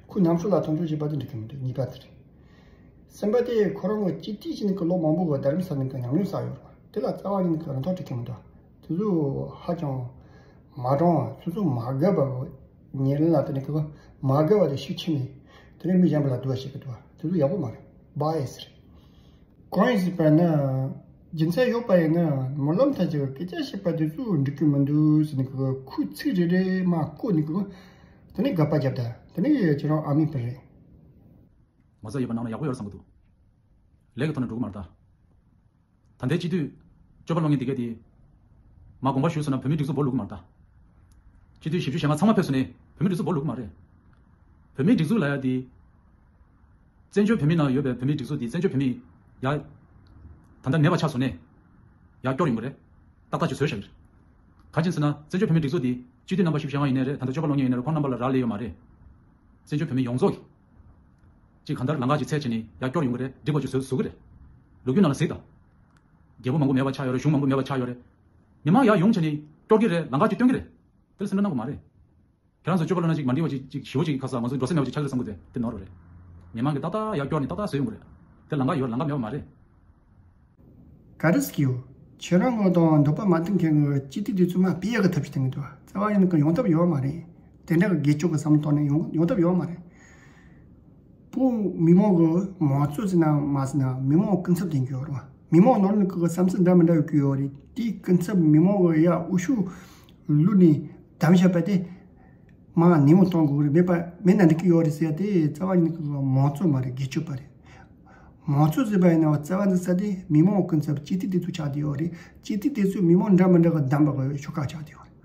ཁོའི་ནམ་ཞོག་ལ་མཐོང་ཆུང་བྱེད་པ་དེ་འགྲིག་གི་མི་འདུག་གཉིས་པ་དེ་རེད། གསུམ་པ་དེ་ཁོ་རང་གི་སྤྱི་འཐུས་བྱས་ནས་ཀྱི་ལོ་མང་པོ་གི་རྡ་རམ་ས་ལ་ནས་ཀྱི་ཉམས་མྱོང་བསགས་ཡོད་རེད་བ། དེ་ལ་རྩ་བ་ཉིད་ནས་ཀྱི་རིན་ཐང་འགྲིག་གི་མི་འདུག་དེ་ཚོ་ཧ་ཅང་མ་དྲང་བ། སོ་སོ་མ་དགའ་བ་གི་ཉེར་ལེན་ལ་དེ་ནས་ཀྱི་མ་དགའ་བ་དེ་ཤུགས་ཆེ་ནས་དེ་ནས་མི་གཞན་པ་ལ་སྡུག་པ་བྱེད་ཀྱི་འདུག་བ། དེ་ཚོ་ཡག་པོ་མ་རེད། བྷ་ཡེ་སི་རེད། གང་ཡིན་ཟེར་བ་ན། རྒྱུ་མཚན་ཡོད་པ་ཡིན་ན་སྨོན་ལམ་མཐར་ཕྱིན་གྱི་སྐད་ཆ་བཤད་པ་དེ་ཚོ་འགྲིག་གི་མི་འདུག་ཟེར་ནས་ཀྱི་ཁོའི་ཚིག་རེ་རེ་མར་བཀོད་ནས་ཀྱི་དེ་ནས་དགག་པ་བརྒྱབ་ད། དེ་ནས་ཁྱེད་རང་ཨ་མི་པ་རེད། ངོ་ཚ་ཡོད་པ་ནང་ལ་ཡག་པོ་ཡོད་རེད་བསམ་གི་འདུག་ལས་ཀྱི་ཐོག་ནས་འགྲོ་གི་མ་རེད་ད། ད་ལྟའི་སྤྱི་འཐུས་སྤྱོད་པ་སློང་མཁན་དེ་གས་དེ། མ་དགོངས་པ་ཞུས་སོང་ན་བོད་མིའི་སྒྲིག་འཛུགས་འབོར་ལུག་གི་མ་རེད་ད། སྤྱི་འཐུས་བཞི་བཅུ་ཞེ་ལྔ་ཚང་མ་ཕེབས་སོང་ནས་བོད་མིའི་སྒྲིག་འཛུགས་འབོར་ལུག་གི་མ་རེད། བོད་མིའི་སྒྲིག་འཛུགས་ལབ་ཡ་དེ། བཙན་བྱོལ་བོད་མིའི་ནང་ཡོད་པའི་བོད་མིའི་སྒྲིག་འཛུགས་དེ་བཙན་བྱོལ་བོད་མིའི་ཡ། ད་ལྟ་མེད་པ་ཆགས་སོང་ནས། ཡ་སྐྱོར་ཡོང་གི་རེད། ཏག་ཏག་ཅིག་བཟོས་བཞག་གི་རེད། ག་ཅིན་ཟེར་ན་བཙན་བྱོལ་བོད་མིའི་སྒྲིག་འཛུགས་དེ་སྤྱི་འཐུས་རྣམ་པ་བཞི་བཅུ་ཞེ་ལྔ་ཡིན་ནའི་རེད། ད་ལྟ་སྤྱོད་པ་སློང་མཁན་ཡིན་ནའི་རེད། ཁོང་རྣམ་པ་ལ་རག་ལས་ཡོད་མ་རེད། བཙན་བྱོལ་བོད་མི་ཡོངས་རྫོགས་ཀྱིས། ཅིག་གང་ལྟར་ལམ་ཁ་ཅིག་འཚོལ་བྱས་ནས་ཡར་སྐྱོར་ཡོང་གི་རེད། འགྲིག་པ་ཅིག་བཟོ་བཟོ་གི་རེད། ལོ་རྒྱུས་ནང་ལ་གཟིགས་དང་། རྒྱལ་པོ་མང་པོ་མེད་པ་ཆགས་ཡོད་རེད། གཞུང་མང་པོ་མེད་པ་ཆགས་ཡོད་རེད། མི་མང་ཡར་ཡོང་བྱས་ནས་སྐྱོར་གི་རེད། ལམ་ཁ་ཅིག་སྟོན་གི་རེད། དེ་ལ་སེམས་ཁྲལ་གནང་དགོས་མ་རེད། ཁྱེད་རང་ཚོ་སྤྱོད་པ་སློབ་ན་ཅིག་མ་འགྲིག་པ་ཅིག་ཅིག་ཞེ་པོ་ཅིག་ཁ་ས་ང་ཚོ་འགྲོ་ས་མེད་པ་ཅིག་ཆགས་ཀྱི་རེད་བསམ་གི་འདུག་དེ་ནོར་བ་རེད། མི་མང་གིས་ཏག་ཏག་ཡར་སྐྱོར་ནས་ཏག་ཏག་བཟོས་ཡོང་གི་རེད། དེ་ལམ་ཁ་ཡོད། ལམ་ཁ་མེད་པ་མ་རེད། ག་རེ་ཟེར་གྱི་ཡོད། ཁྱེད་རང་ངོ་དང་འདོད་པ་མ་མཐུན་མཁན་གྱི་སྤྱི་འཐུས་དེ་ཚོ་མར་ཕུད་ཡག་གི་ཐབས་ཤེས་བསྟེན་གི་འདུག་རྩ་བ་ཉིད་ནས་ཀྱི་ཡོང་ཐབས་ཡོད་མ་རེད། དེ་འདྲ་གི་སྒེར་གཅོད་ཀྱི་བསམ་བློ་བཏང་ནས་ཡོང་ཡོང་ཐབས་ཡོད་མ་རེད། བོད་མི་མང་གི་མང་གཙོ་ཟེར་ན་མ་ཟེར་ན་མི་མང་སྐུ་ཚབ་དེ་འགྱུར་བ་རེད་བ། མི་མང་ནོར་ནས་ཀྱི་བསམ་ཚུལ་འདྲ་མི་འདྲ་ཡོད་ཀྱི་ཡོད་རེད། དེའི་སྐུ་ཚབ་མི་མང་གི་ཡ་འོས་ཤོག་བླུགས་ནས་བདམས་བཞག་པ་དེ། མར་ནན་མོ་གཏོང་དགོས་རེད། མེད་པ་མེད་ན་འགྲིག་གི་ཡོད་རེད་ཟེར་ཡ་དེ་རྩ་བ་ཉིད་ཀྱི་མང་གཙོ་མ་རེད། སྒེར་གཅོད་པ་རེད། མང་གཙོ་ཟེར་བ་ཡིན་ན་རྩ་བ་འདི་ས་དེ་མི་མང་སྐུ་ཚབ་སྤྱི་འཐུས་དེ་ཚོ་ཆགས་བསྡད་ཡོད་རེད། སྤྱི་འཐུས་དེ་ཚོས་མི་མང་འདྲ་མི་འདྲ་གི་བདམས་པ་གི་ཤོག་ཁག་ཆགས་བསྡད་ཡོད་རེད།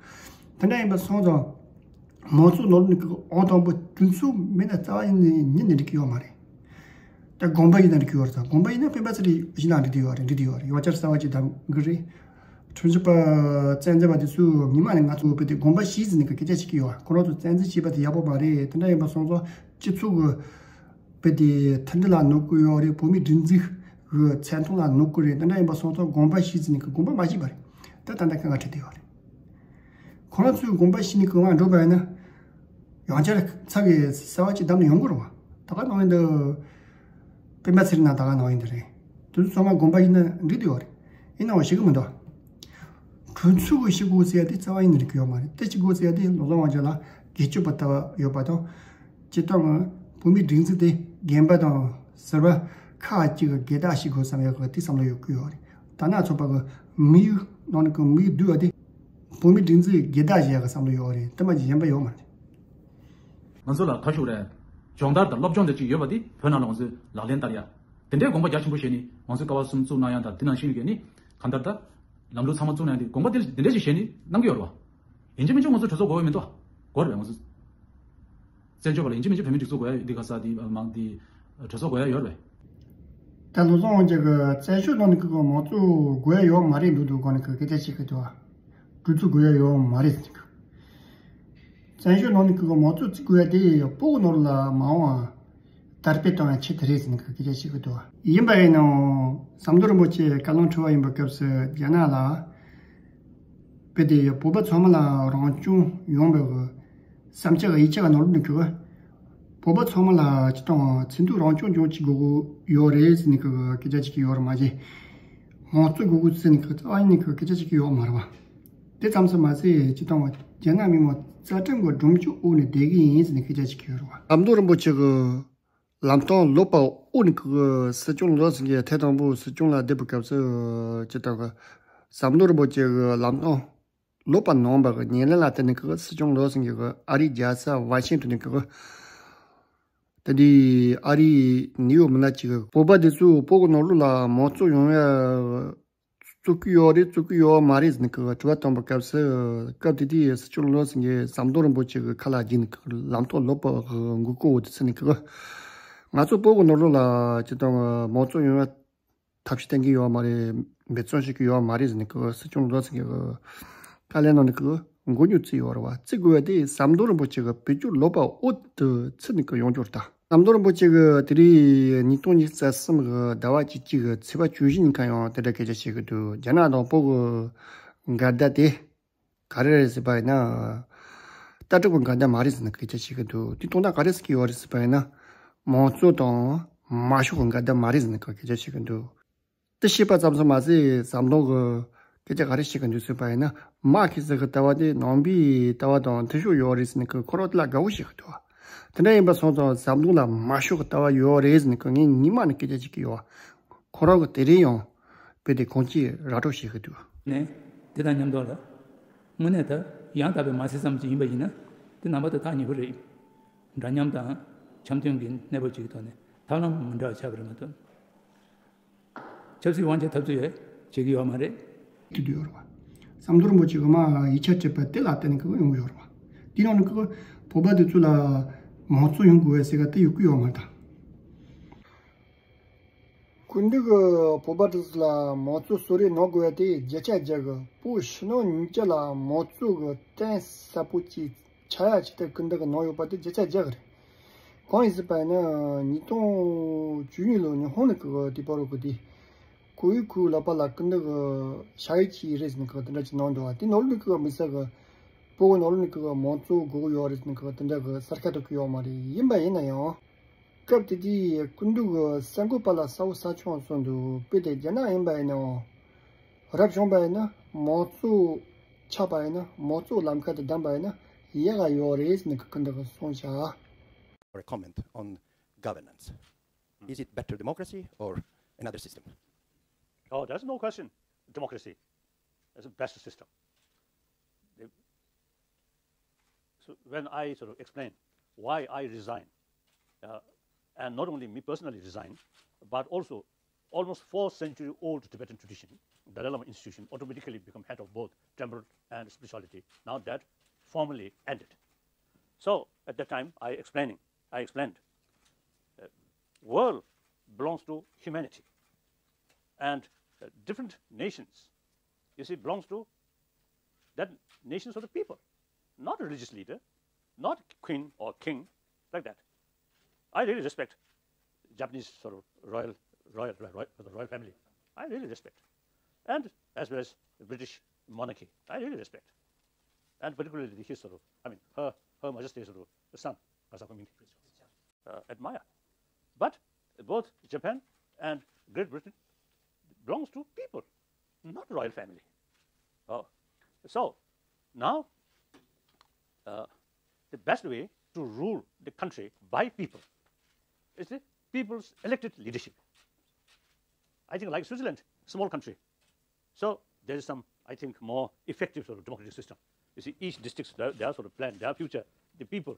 དེ་འདྲ་ཡིན་པ་སོང་ཙང་། མང་གཙོ་ནོར་ནི་གི་ཨང་དང་པོ་གྲོས་ཚོགས་མེད་ན་རྩ་བ་ཡིན་ནི་ཉིད་ནས་འགྲིག་གི་ཡོད་མ་རེད། ད་དགོན་པ་ཡིན་ན་འགྲིག་གི་ཡོད་རེད། ད་དགོན་པ་ཡིན་ན་སྤེན་པ་ཚེ་རིང་གཞི་ནས་འགྲིག་གི་ཡོད་རེད། འགྲིག་གི་ཡོད་རེད། ཡོ་བྱད་གསར་པ་ཅིག་བདམས་གི་རེད། ཁྲིམས་ཞིབ་པ་བཙན་འཛུལ་བ་དེ་ཚོས་ཉི་མ་ནས་ང་ཚོ་བོད་པའི་དེ་དགོན་པ་བཞི་ཟེར་ནས་གི་སྐད་ཆ་བཤད་ཀྱི་ཡོད། ཁོ་རང་ཚོ་བཙན་འཛུལ་བྱས་པ་དེ་ཡག་པོ་མ་རེད། དེ་འདྲ་ཡིན་པ་སོང་ཙང་སྤྱི་ཚོགས་ཀྱི་བོད་དེ་མཐུན་སྒྲིལ་ལ་གནོད་ཀྱི་ཡོད་རེད། བོད་མིའི་སྒྲིག་འཛུགས་ཀྱི་མཚན་མཐོང་ལ་གནོད་ཀྱི་རེད། དེ་འདྲ་ཡིན་པ་སོང་ཙང་དགོན་པ་བཞི་ཟེར་ནས་གི་དགོན་པ་མ་བཞེངས་པ་རེད། ད་ད་ལྟ་དཀའ་ངལ་འཕྲད་བསྡད་ཡོད་རེད། ཁོ་རང་ཚོའི་དགོངས་པ་བཞེས་ནས་གང་འགྲོ་བ་ཡིན་ན། ཡང་བསྐྱར་ཚ་བའི་གསར་པ་ཅིག་བདམས་ནས་ཡོང་དགོས་རེད་བ། ད་ག་ནང་བཞིན་དུ། སྤེན་པ་ཚེ་རིང་ན་ད་ག་ནང་བཞིན་དུ་རེད། དེ་ཚོ་ཚང་མ་དགོངས་པ་བཞེས་ན་འགྲིག་བསྡད་ཡོད་རེད། ཡིན་ནའང་བྱེད་ཀྱི་མི་འདུག་གྲོས་ཚོགས་ཀྱིས་བྱེད་དགོས་ཟེར་ཡ་དེ་རྩ་བ་ཡིན་ནས་འགྲིག་གི་ཡོད་མ་རེད། དེ་བྱེད་དགོས་ཟེར་ཡ་དེ་བློ་བཟང་དབང་རྒྱལ་ལ་སྒེར་གཅོད་པ་ལྟ་བུ་ཡོད་པ་དང་། སྤྱིར་བཏང་གི་བོད་མིའི་སྒྲིག་འཛུགས་དེ་རྒན་པ་དང་ཟུར་པ་ཁག་ཅིག་གི་སྒེར་བདག་བྱེད་དགོས་བསམ་ཡག་གི་དེ་བསམ་བློ་ཡོད་ཀྱི་ཡོད་རེད། ད་སྣ་ཚོགས་པ་གི་དམིགས་ཡུལ་ནང་ནས་ཀྱི་དམིགས་ཡུལ་བསྡུས་པ་དེ། བོད་མིའི་སྒྲིག་འཛུགས་སྒེར་བདག་བྱེད་ཡག་གི་བསམ་བློ་ཡོད་རེད། དེ་མ་གཞི་གཞན་པ་ཡོད་མ་རེད། ང་ཚོ་ལ་ག་ཞུ་རེད། སྦྱོང་བརྡར་དང་སློབ་སྦྱོང་དེ་གཅིག་ཡོད་པ་དེ་བོད་ནང་ལ་ང་ཚོས་ལག་ལེན་བསྟར་ཡ། དེ་འདྲའི་དགོངས་པ་རྒྱ་ཆེན་པོ་བཞེས་ནས་ང་ཚོའི་ཀ་བ་གསུམ་བཙུགས་གནང་ཡ་དང་དེ་ནང་བཞིན་གྱི་ནི་གང་ལྟར་ད་ལམ་ལུགས་ཚང་མ་བཙུགས་གནང་ཡ་དེ་དགོངས་པ་དེ་དེ་འདྲ་ཞིག་བཞེས་ནས་གནང་གི་ཡོད་རེད་བ། ཡིན་གཅིག་མིན་གཅིག་ང་ཚོ་གྲོས་ཚོགས་དགོས་པ་མི་འདུག་དགོས་རེད་ང་ཚོ། བཙན་བྱོལ་བ་ལ་ཡིན་གཅིག་མིན་གཅིག་བོད་མིའི་སྒྲིག་འཛུགས་དགོས་ཡ་འདི་ག་ས་འདི་མང་འདི་གྲོས་ཚོགས་དགོས་ཡ་ཡོད་རེད། ད་ལོ་སོང་ཅག་གི་བཙན་བྱོལ་ནང་ནས་ཀྱི་མང་གཙོ་དགོས་ཡ་ཡོད་མ་རེད་འདུག་འདུག་གོ་ནས་ཀྱི་སྐད་ཆ་བཤད་ཀྱི་འདུག་གྲོས་ཚོགས་དགོས་ཡ་ཡོད་མ་རེད་ཟེར་གི། བཙན་བྱོལ་ནང་ནས་ཀྱི་མང་གཙོ་བརྩི་དགོས་ཡ་དེ་བོད་ནང་ལ་མ་འོངས་དར་སྤེལ་གཏོང་ཡ་ཆེད་དུ་རེད་ཟེར་ནས་ཀྱི་སྐད་ཆ་བཤད་ཀྱི་འདུག་ཡིན་པ་ཡིན་ནའང་ཟམ་གདོང་རིན་པོ་ཆེ་བཀའ་བློན་ཁྲི་པ་ཡིན་པའི་སྐབས་སུ་རྒྱ་ནག་ལ། བོད་དེ་བོད་པ་ཚང་མ་ལ་རང་སྐྱོང་ཡོང་བའི་བསམ་འཆར་ཡིད་ཆེས་ནང་ལོགས་ནས་ཀྱི་བོད་པ་ཚང་མ་ལ་སྤྱི་བཏང་ཚིག་འདུག་རང་སྐྱོང་ལྗོངས་གཅིག་དགོས་ཀྱི་ཡོད་རེད་ཟེར་ནས་ཀྱི་སྐད་ཆ་ཅིག་ཡོད་རེད་མ་གཞི། མང་གཙོ་དགོས་ཀྱི་ཟེར་ནས་ཀྱི་རྩ་བ་ཉིད་ནས་ཀྱི་སྐད་ཆ་ཅིག་ཡོད་མ་རེད་བ། དེ་ཙམ་དུ་མ་ཟད་སྤྱི་བཏང་རྒྱ་ནག་མི་དམངས་རྩ་ཁྲིམས་ཀྱི་སྒྲོམ་གཞི་འོག་ནས་བསྡད་ཀྱི་ཡིན་ཟེར་ནས་སྐད་ཆ་ཅིག་ཡོད་རེད་བ། ཟམ་གདོང་རིན་པོ་ཆེ་གི་ལམ་སྟོན་ལོག་པ་དབུ་ནས་ཀྱི་སྲིད་སྐྱོང་ལོ་ཟིན་གྱི་ཐད་དང་པོ་སྲིད་སྐྱོང་ལ་བསྡད་པའི་སྐབས་སུ་ཅི་ལྟར་གི་ཟམ་གདོང་རིན་པོ་ཆེ་གི་ལམ་སྟོན་ལོག་པ་གནང་བ་གི་ཉེར་ལེན་ལ་བརྟེན་ནས་ཀྱི་སྲིད་སྐྱོང་ལོ་ཟིན་གྱི་ཨ་རིའི་རྒྱལ་ས་ཝ་ཤིང་ཏོན་ནས་ཀྱི་དེ་འདི་ཨ་རིའི་ནིའུ་ཡོག་མི་སྣ་གཅིག་གི་བོད་པ་དེ་ཚོ་བོད་ཀྱི་ནང་ལོགས་ལ་མང་གཙོ་ཡོང་ཡ་བཙུགས་ཀྱི་ཡོད་རེད་བཙུགས་ཀྱི་ཡོད་མ་རེད་ཟེར་ནས་ཀྱི་དྲི་བ་བཏང་བའི་སྐབས་སུ་སྐབས་དེ་དུས་སྲིད་སྐྱོང་ལོ་ཟིན་གྱི་ཟམ་གདོང་རིན་པོ་ཆེ་གི་ཁ་ལ་འཇིགས་ནས་ཀྱི་ལམ་སྟོན་ལོག་པ་གི་འགོག་གོ་བོ་དེ་ཚོ་ནས་ཀྱི་ང་ཚོ་བོད་ཀྱི་ནང་ལོགས་ལ་ཅི་དང་མང་གཙོ་ཡོང་ཡ་ཐབས་ཤེས་གཏན་འཁེལ་ཡོད་མ་རེད། འབད་བརྩོན་བྱེད་ཀྱི་ཡོད་མ་རེད་ཟེར་ནས་ཀྱི་སྲིད་སྐྱོང་ལོ་ཟིན་གྱི་བཀའ་ལན་གནང་ནས་ཀྱི་མགོ་རྙོག་བརྩི་ཡོད་རེད་བ། བརྩི་དགོས་པ་དེ་ཟམ་གདོང་རིན་པོ་ཆེ་གི་བེད་སྤྱོད་ལོག་པ་འོག་ཏུ་ཚུད་ནས་ཀྱི་ཡོང་རྒྱུ་རེད་ད། ཟམ་གདོང་རིན་པོ་ཆེ་གི་དེ་རིང་ཉིས་སྟོང་ཉི་ཤུ་རྩ་གསུམ་གི་ཟླ་བ་བཅུ་གཅིག་གི་ཚེས་པ་བཅུ་བཞི་ཉིན་ཁ་ཡང་དེ་འདྲ་སྐད་ཆ་བཤད་ཀྱི་འདུག་རྒྱ་ནག་དང་བོད་གི་འགལ་ཟླ་དེ་ག་རེ་རེད་ཟེར་བ་ཡིན་ན། ལྟ་གྲུབ་ཀྱི་འགལ་ཟླ་མ་རེད་ཟེར་ནས་སྐད་ཆ་བཤད་ཀྱི་འདུག་དེ་དོན་དག་ག་རེ་ཟེར་གྱི་ཡོད་རེད་ཟེར་བ་ཡིན་ན། མང་གཙོ་དང་མང་ཤོས་ཀྱི་འགལ་ཟླ་མ་རེད་ཟེར་ནས་སྐད་ཆ་བཤད་ཀྱི་འདུག་དེ་ཤེས་པ་ཙམ་དུ་མ་ཟད་ཟམ་གདོང་གི་སྐད་ཆ་ག་རེ་བཤད་ཀྱི་འདུག་ཟེར་བ་ཡིན་ན། མར་ཁེ་སི་གི་ལྟ་བ་དེ་ནང་པའི་ལྟ་བ་དང་མཐུན་ཕྱོགས་ཡོད་རེད་ཟེར་ནས་ཁོ་རང་དེ་ལ་དགའ་བོ་བྱེད་ཀྱི་འདུག་དེ་འདྲ་ཡིན་པ་སོང་ཙང་ཟམ་གདོང་ལ་མང་ཤོས་ཀྱི་ལྟ་བ་ཡོད་རེད་ཟེར་ནས་ངས་ཉི་མ་ནས་སྐད་ཆ་བྱེད་ཀྱི་ཡོད། ཁོ་རང་གི་དེ་རིང་ཡང་བོད་དེ་གང་ཅི་ར་སྤྲོད་བྱེད་ཀྱི་འདུག་ནས་དེ་དང་མཉམ་དུ་ལ་དངོས་གནས་ད་ཡང་དག་པའི་མ་ཟད་ཙམ་ཅིག་ཡིན་པ་ཡིན་ན་དེ་རྣམ་པ་ད་ཐག་ཉེ་པོ་རེད། འདྲ་མཉམ་དང་འཆམ་མཐུན་གྱི་གནས་བབ་ཅིག་གི་ཐོག་ནས་ཐབས་ལམ་མི་འདྲ་བ་ཆགས་པ་རེད་མ་གཏོགས། ཆབ་སྲིད་དབང་ཆ་འཐབ་རྩོད་ཡོད་བྱེད་ཀྱི་ཡོད་མ་རེད། དེ་དུ་ཡོད་རེད་བ། ཟམ་གདོང་རིན་པོ་ཆེ་གི་མ་ཡིག་ཆ་སྤྲད་པ་དེ་ལ་བརྟེན་ནས་ཀྱི་ཡོང་གི་ཡོད་རེད་བ། དེ་ནང་ནས་ཀྱི་བོད་པ་དེ་ཚོ་ལ་མང་གཙོ་ཡོང་དགོས་པའི་ཟེར་ག་དེ་ཡོད་ཀྱི་ཡོད་མ་རེད་ད། སྐུ་མདུན་གྱི་བོད་པ་དེ་ཚོ་ལ་མང་གཙོ་གསོལ་རས་གནང་དགོས་པ་དེ་བརྒྱ་ཆ་བརྒྱ་གི་བོད་ཕྱི་ནང་གཉིས་ཀ་ལ་མང་གཙོ་གི་གཏིང་ཟབ་པོ་ཅིག་ཆགས་ཡ་ཅིག་ལྟར་སྐུ་མདུན་གྱིས་གནང་ཡོད་པ་དེ་བརྒྱ་ཆ་བརྒྱ་གི་རེད། གང་ཡིན་ཟེར་བ་ཡིན་ན་ཉིས་སྟོང་བཅུ་གཉིས་ལོ་ཉི་ཧོང་ནས་ཀྱི་དེ་བར་དུ་དེ་ཁོའི་ཁོའི་ལག་པ་ལ་སྐུ་མདུན་གྱི་ཞལ་ཡིག་ཅིག་རེད་ཟེར་ནས་ཀྱི་དེ་འདྲ་ཅིག་གནང་འདུག་བ། དེ་ནང་ལོགས་ནས་ཀྱི་མི་ས་གི་བོད་ཀྱི་ནང་ལོགས་ནས་ཀྱི་མང་གཙོ་དགོས་ཀྱི་ཡོད་རེད་ཟེར་ནས་ཀྱི་དེ་འདྲ་གི་གསལ་ཁ་ཐོབ་ཀྱི་ཡོད་མ་རེད། ཡིན་པ་ཡིན་ན་ཡང་སྐབས་དེ་དུས་སྐུ་མདུན་གྱི་གསར་འགོད་པ་ལ་གསལ་བོ་གསལ་ཆུང་གསུངས་འདུག་དཔེ་དེ་རྒྱ་ནག་ཡིན་པ་ཡིན་ནའང་རབ་བྱུང་པ་ཡིན་ན་མང་གཙོ་ཆགས་པ་ཡིན་ན་མང་གཙོ་ལམ་ཁ་དེ་བདམས་པ་ཡིན་ན་ཡག་ག་ཡོད་རེད་ཟེར་ནས་ཀྱི་སྐུ་མདུན་གྱིས་གསུངས་བཞག Or a comment on governance. Is it better democracy or another system? Oh, there's no question. Democracy is the best system. The- So when I sort of explain why I resign, uh, and not only me personally resign, but also almost four century old Tibetan tradition, Dalai Lama institution automatically become head of both temple and spirituality. Now that formally ended. So at that time, I explaining, I explained, uh, world belongs to humanity, and uh, different nations, you see, belongs to that nations of the people, not a religious leader, not queen or king, like that. I really respect Japanese sort of royal, royal, royal, royal family. I really respect, and as well as the British monarchy. I really respect, and particularly his sort of, I mean, her, Her Majesty sort of son, Masako Mine, uh, admire. But both Japan and Great Britain belongs to people, not royal family. Oh, so now uh, the best way to rule the country by people is the people's elected leadership. I think like Switzerland, small country, so there is some I think, more effective sort of democratic system. You see, each district, they, they are sort of plan their future. The people,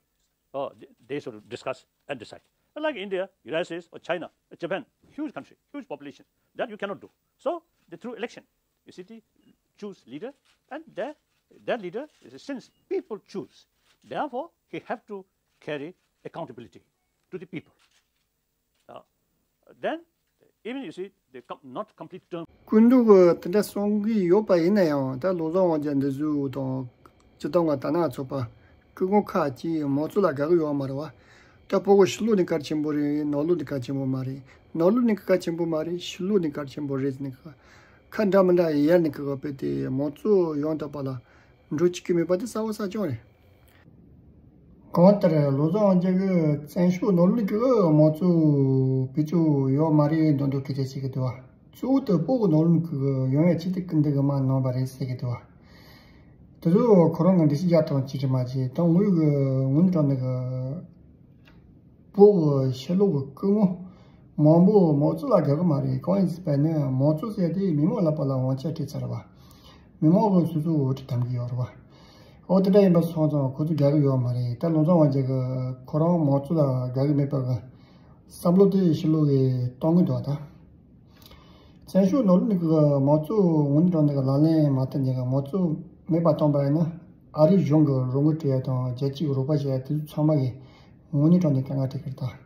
uh, they, they sort of discuss and decide. Unlike India, United States, or China, or Japan, huge country, huge population, that you cannot do. So, they, through election, you see, they choose leader, and their, their leader, you see, since people choose, therefore, he have to carry accountability to the people. Uh, then, even you see, the com- not complete term. སྐུ་མདུན་གྱིས་དེ་འདྲ་གསུང་གི་ཡོད་པ་ཡིན་ན་ཡང་། ད་བློ་བཟང་དབང་རྒྱལ་འདི་ཚོ་དང་སྤྱིར་བཏང་གི་དར་ནག་ཚོགས་པ་སྐུ་ངོ་ཁག་ཅིག་མང་གཙོ་ལ་དགའ་གི་ཡོད་མ་རེད་བ། ད་བོད་ཀྱི་ཕྱི་ལོགས་ནས་གལ་ཆེན་པོ་རེད། ནང་ལོགས་ནས་གལ་ཆེན་པོ་མ་རེད། ནང་ལོགས་ནས་གལ་ཆེན་པོ་མ་རེད། ཕྱི་ལོགས་ནས་གལ་ཆེན་པོ་རེད་ཟེར་ནས་ཁ་འདྲ་མི་འདྲ་ཡར་ནས་ཁ་བབས་ཏེ་མང་གཙོ་ཡོང་ཐུབ་པ་ལ་འགྲོ་བཅུག་གི་མེད་པ་དེ་གསལ་པོ་གསལ་རྐྱང་རེད། གང་ལྟར་བློ་བཟང་དབང་རྒྱལ་གྱིས་བཙན་བྱོལ་ནང་ལོགས་ཀྱི་མང་གཙོ་བེད་སྤྱོད་ཡོད་མ་རེད་མདོག་མདོག་སྐད་ཆ་བཤད་ཀྱི་འདུག་བ། གཙོ་བོ་དེ་བོད་ཀྱི་ནང་ལོགས་ཀྱི་ཡོང་ཡ་ཆེད་དུ་སྐུ་མདུན་གྱིས་མ་གནང་བ་རེད་ཟེར་གྱི་འདུག་བ། དེ་ཚོ་ཁོ་རང་གི་འགྲེལ་བཤད་རྒྱག་སྟངས་ཅིག་རེད་མ་གཞི། ད་དངོས་ཀྱི་དངོས་གནས་དྲང་གནས་ཀྱི་བོད་ཀྱི་ཕྱི་ལོགས་ཀྱི་སྐུ་ངོ་མང་པོ་མང་གཙོ་ལ་དགའ་གི་མ་རེད། གང་ཡིན་ཟེར་བ་ན་མང་གཙོ་ཟེར་དེ་མི་མང་ལ་པ་ལ་དབང་ཆ་སྤྲད་ཚར་བ། མི་མང་གིས་སོ་སོའི་འོས་ཁྲི་འདེམས་ཀྱི་ཡོད་རེད་བ། འོ་དེ་འདྲ་ཡིན་པ་སོང་ཙང་ཁོ་ཚོ་དགའ་གི་ཡོད་མ་རེད། ད་བློ་བཟང་དབང་རྒྱལ་གྱིས་ཁོ་རང་མང་གཙོ་ལ་དགའ་གི་མེད་པ་གི་བསམ་བློ་དེ་ཕྱི་ལོགས་ཀྱིས་གཏོང་གི་འདུག་ད། བཙན་བྱོལ་ནང་ལོགས་ནས་གི་མང་གཙོ་དངོས་གནས་དྲང་གནས་ཀྱི་ལག་ལེན་མ་བསྟར་མཁན་གྱི་མང་གཙོ་མེད་པ་བཏང་པ་ཡིན་ན། ཨ་རིའི་གཞུང་གི་རོགས་དངུལ་སྤྲད་ཡ་དང་རྒྱལ་སྤྱིའི་རོགས་པ་བྱེད་ཡ་དེ་ཚོ་ཚང་མ་གིས་དངོས་གནས་དྲང་གནས་དཀའ་ངལ་འཕྲད་ཀྱི་རེད་ད།